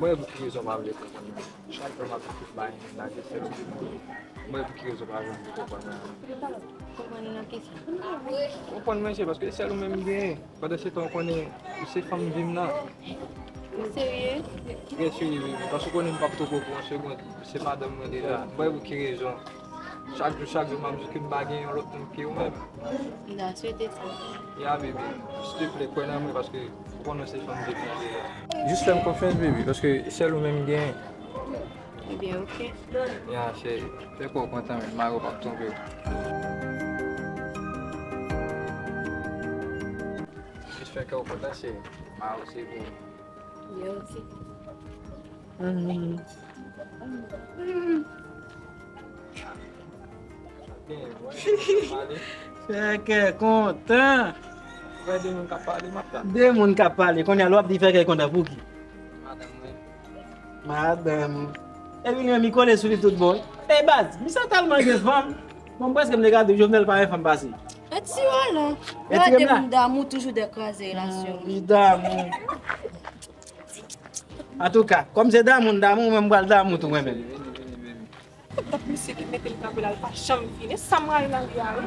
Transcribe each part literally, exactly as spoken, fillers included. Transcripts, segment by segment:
Mwen, pou ki rezon pa vle konprann mwen? Chak jou m ap di tout bagay, m lage sèl ou menm. Mwen, pou ki rezon pa vle konprann mwen? Konprann nan kisa? Konprann mwen, se paske sèl ou menm m genyen. Pandan se tan, ou konnen, ou se fanm vi m nan. Ou serye? Trè serye, bebe. Paske ou konnen m p ap twonpe w pou yon segond. Se madanm mwen deja. Mwen, pou ki rezon? Chak jou, chak jou, m ap di ke m pa gen yon lòt moun ke ou menm. M ta swete sa. Ya, bebe. Silteplè, kwè nan mwen, paske ou konnen se fanm de mwen deja. Jis fè m konfyans, bebe, paske sèl ou menm m genyen. Ebyen, oke. Ya, cheri. Fè kò w kontan, men mari w p ap twonpe w. Jis fè kè w kontan, cheri. Mari w se pou ou. Ebyen, oke. Fè kè kontan. Wè de moun k ap pale, m ap tann. De moun k ap pale. Kounye a, lè w ap di fè kè kontan, pou ki? Madanm mwen. Madanm ou. Epi li menm, li kole sou li tout bon. Ey, baz, misye tèlman gen fanm. Bon, prèske m te ka di w, Jovenel pa gen fanm pase. Retire w la. Retire m la. Gade moun damou toujou dè kraze relasyon. Li damou. Antouka, kòm se damou n damou, mwen m pral damou tou mwen menm. Tout misye ki mete l kanpe la, l pa janm vini. Sa m rayi nan li a, wi.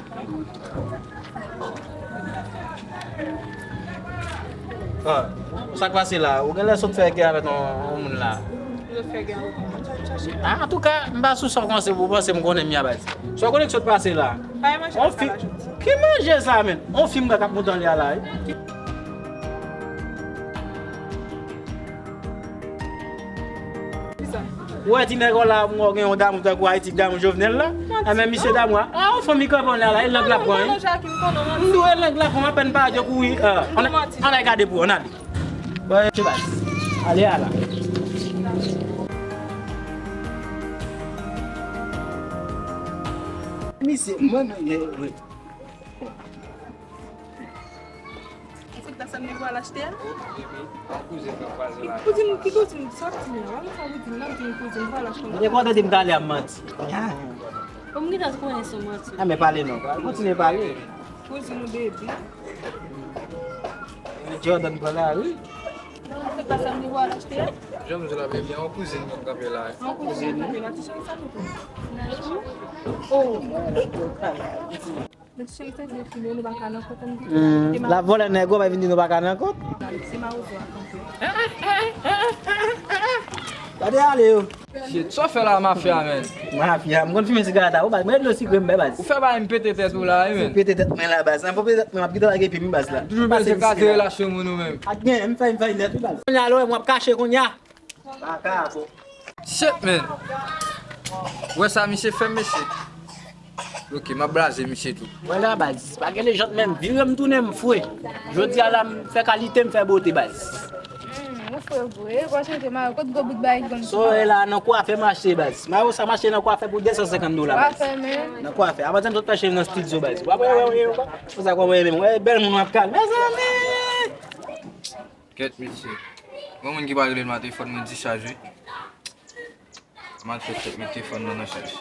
Ah, sa k pase la? Ou genlè sot fè gè avèk yon, yon moun la. Sot fè gè avèk yon moun, sa w chache? Ah, antouka, m pa sou sa w panse pou w panse m konnen m ya baz. Sa w konnen k sot pase la? Pa e manje. On fi, ki manje sa menm? On fi m wè k ap moute anlè a la, wi. Ou wè ti nèg la, mwen gen yon damou tankou Ayiti, damou Jovenel la. A men misye damou a. Ah, on fanm li kanpe anlè a la, e lang l ap pran, wi. M di w e lang l ap pran, apèn pa yo kouri. Ann al gade pou, ann ale. Bon, se baz. Ale a la. Misye, mwen menm, Èske w ta sanble pou al achte a? Wi, wi, wi. Yon kouzin mwen kwaze la. Kouzin, ki kouzin? Sòti la. Wè sa kouzin nan, di kouzin pou al achte. Mwen te kontan di m talè a m manti. Bon, m gentan konnen se w manti. Ah, men pale non. Kontinye pale. Kouzin ou, baby. Jordan pran lari. Èske w ta sanble pou al achte a? Jan m di w la, baby, yon kouzin mwen kanpe la. Yon kouzin mwen kanpe la. Ti cheri sa tou. Oh. Mesye, se de fi nou, nou pa ka nan kont ann di. Hmm, la vòlè nèg ou pa vin di nou pa ka nan kont. Se mawozo a kanpe. Gade ale yo. Shit, sa w fè la mafya, man? Mafya, m konn fimen sigarèt la, wi baz, mwen dlo sikre m bè baz. Ou fè bagay m pete tèt ou la, wi, man. Pete tèt mwen la baz, an pou pete tèt mwen, m ap kite lage pye m baz la. Toujou bezwen kraze relasyon moun ou menm. Ak gen, m fè, m fè nèt, wi baz. Kounye a, lè w wè m w ap kache kounye a. Baka, bon. Shit, man. Wè sa misye fè m, mesye. Ok, m ap blaze misye tou. Mwen la baz, pa gen lejant menm. Vire m tounen m fre. Jodi a la m fè kalite, m fè bote baz. Hmm, ou fre vre. Ou pa chanje mayo. Kot gwo bout bagay ki konn. Sa w wè la nan kwafè m achte baz. Mayo sa m achte nan kwafè pou de san senkant dola baz. Kwafè menm. Nan kwafè. Avanti m sot fè cheve nan estidyo baz. W ap wè, wè, wè, wè. Pou sa kwè mwen menm. Wè bèl moun w ap kal. Mezanmi! Kèt mesye. Gon moun ki pral rele m nan telefòn mwen dichaj wi. M al fè tèt mete fòn nan nan chaj.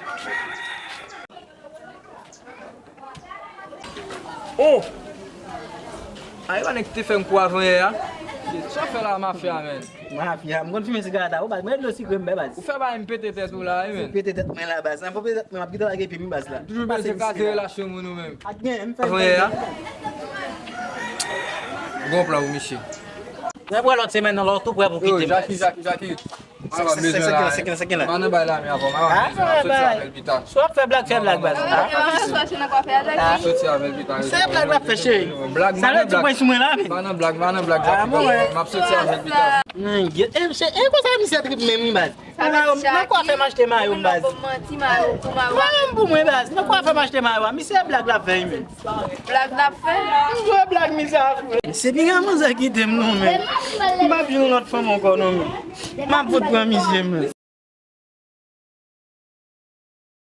Oh! A, e pa nèg ki te fè m kou avan yè a? Sa w fè la mafya, man? Mafya, m konn fimen sigarèt la, wi baz, mwen dlo sikre m bè baz. Ou fè bagay m pete tèt ou la, wi, man. Pete tèt mwen la baz, an pou pete tèt mwen, m ap kite lage pye m baz la. Toujou bezwen kraze relasyon moun ou menm. Ak gen, m fè. Avan yè a? Gon plan pou misye. Mwen pran lòt semèn nan, lè w tou prè pou kite m baz. Yo, Jackie, Jackie, Jackie. Sa, sa, sa, sa ki la, sa ki la, sa ki la? M pa nan bay la men avan, m pa bezwen, m ap soti avè l pita. Si w ap fè blag, fè blag baz. M ap soti avè l pita. Se blag l ap fè cheri. Blag, m pa nan blag. M pa nan blag, m pa nan blag. M ap soti avè l pita. Nan konsa misye trip menm wi baz. Nan kwafè m achte mayo m baz. Mayo m pou mwen baz. Nan kwafè m achte mayo a. Misye blag l ap fè wi menm. Blag l ap fè? M jwe blag misye ap fè. Se piga manzè kite m non men. M p ap jwenn yon lòt fanm ankò non men. M ap fout pran misye men.